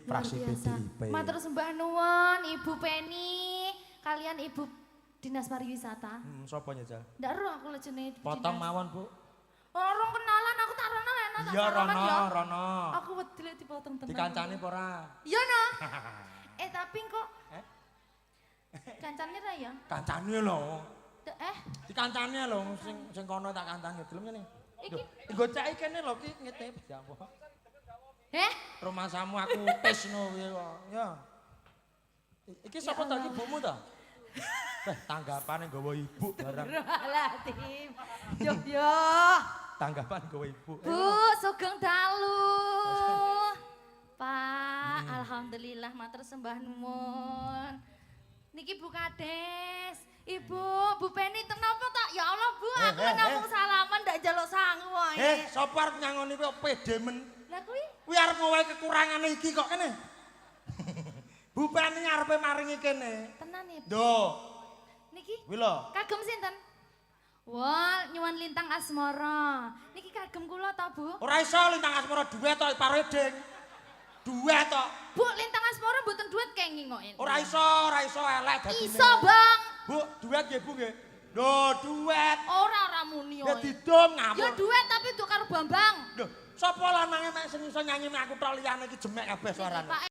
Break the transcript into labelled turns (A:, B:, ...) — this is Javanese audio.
A: Luar
B: Fraksi
A: biasa.
B: PDIP.
A: Matur sembah nuwun Ibu Penny, kalian Ibu Dinas Pariwisata.
B: Sapa nyajal?
A: Ndak ero aku lho jenenge Ibu
B: Potong
A: Dinas.
B: mawon, Bu.
A: Orang kenalan aku tak rono lek tak
B: Iya,
A: salaman
B: Rono,
A: ya.
B: Rono.
A: Aku wedi lek dipotong tenan.
B: Dikancani apa ora?
A: Iya no. Eh, tapi kok
B: Eh?
A: Kancane ra ya?
B: Kancane lho.
A: Eh,
B: Dikancane lho sing sing kono tak kancane gelem ngene.
A: Iki-
B: Nggo ceki kene lho ki ngitip. Ya Allah.
A: Eh?
B: Rumasamu aku tes no piye kok. Ya. Iki sapa
A: Ya
B: ta iki
A: Allah.
B: ibumu ta? Eh, tanggapane nggawa ibu barang.
C: Astagfirullahaladzim. Yo yo.
B: Tanggapan nggawa ibu.
A: Bu, sugeng dalu. Pak, alhamdulillah matur sembah nuwun. Niki Bu Kades, Ibu, Bu Penny kenapa tak? Ya Allah, Bu,
B: Eh,
A: aku
B: eh,
A: namung salaman ndak njaluk sangu wae.
B: Eh, sapa arep nyangoni kowe pede men?
A: Lah kuwi
B: Kuwi arep ngowahi kekurangane iki kok kene. Bu Penny arepe maringi kene.
A: Tenan ya.
B: Lho,
A: Niki
B: kuwi lho.
A: Kagem sinten? Wah, nyuwun Lintang Asmara. Niki kagem kula ta, Bu?
B: Ora iso Lintang Asmara duet tok ipare ding. Duet tok.
A: Bu, Lintang Asmara mboten duet kenging kok.
B: Ora iso elek dadine.
A: Iso, Bang.
B: Bu, duet nggih, Bu nggih. Lho, duet.
A: Ora ora muni.
B: Ya
A: Oi.
B: didum ngapur.
A: Ya duet tapi untuk karo Bambang.
B: Lho, sapa lanange mek sing iso nyanyi mek aku tok liyane iki jemek kabeh suarane.
A: Pak.